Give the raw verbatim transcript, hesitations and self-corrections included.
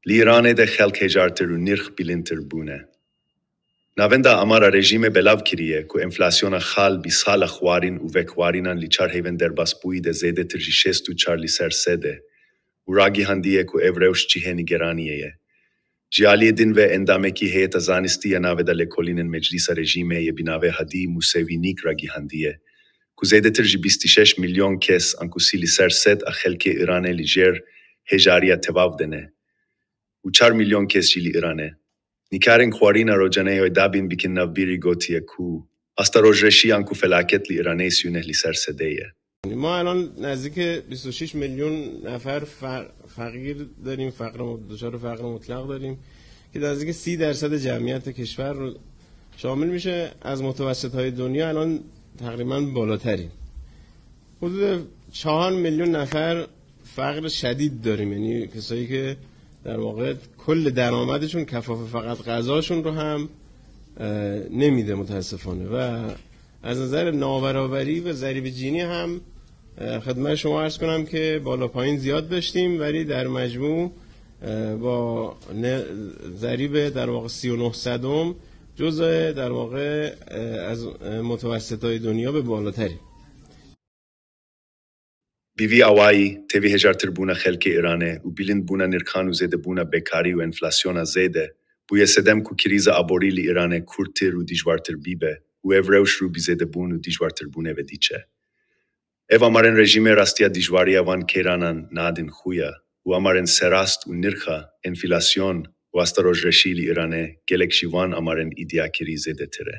Li Îranê de xelk hejartir û nirx bilindtir bûne. Navenda amara rejîmê belav kiriye ku enflasyona xal bi sala xwarîn û vekwarînan li çar heyvên derbasbûyî de zêdetir ji şêst û çar li ser sed e û ragihandiye ku ev rewş cihê nîgeraniyê ye. Ji aliyê din ve endamekî heyeta zanistî ya navê de lêkolînên Meclîsa Rejîmê yê bi navê Hadî Musevînîk ragihandiye ku zêdetir ji bîst û şeş milyon kes anku sî li ser sed a xelkê Îranê li jêr hejariya tevav de ne û çar milyon kes jî li Îranê. Nîkarên xwarîna rocaneyê wê dabîn bikin navbîrî gotiye ku asta rojreşî anku felaket li Îranê sî û neh li ser sedê ye. ما الان نزدیک بیست و شش میلیون نفر فقیر داریم، فقر دچار فقر مطلق داریم که نزدیک سی درصد جمعیت کشور رو شامل میشه. از متوسط های دنیا الان تقریبا بالاتریم. حدود چهار میلیون نفر فقر شدید داریم، یعنی کسایی که در واقع کل درآمدشون کفاف فقط غذاشون رو هم نمیده متاسفانه. و از نظر نابرابری و ضریب جینی هم خدمت شما عرض کنم که بالا پایین زیاد داشتیم، ولی در مجموع با ضریب در واقع سی و نه صدم جزء در واقع از متوسطای دنیا به بالاتری. Bi vî awayî, tevîhejartirbûna xelkê Îranê û bilindbûna nirxan û zêdebûna bekarî û enflasyona zêde bûye sedem ku krîza aborî li Îranê kûrtir û dijwartir bîbe û ev rewş rû bi zêdebûn û dijwartirbûnê ve diçe. Ev amarên rejîmê rastiya dijwariya van keyranan nadin xuya û amarên serast û nirxa enflasyon û asta rojreşî li Îranê gelek ji van amarên îdiakirî zêdetir e.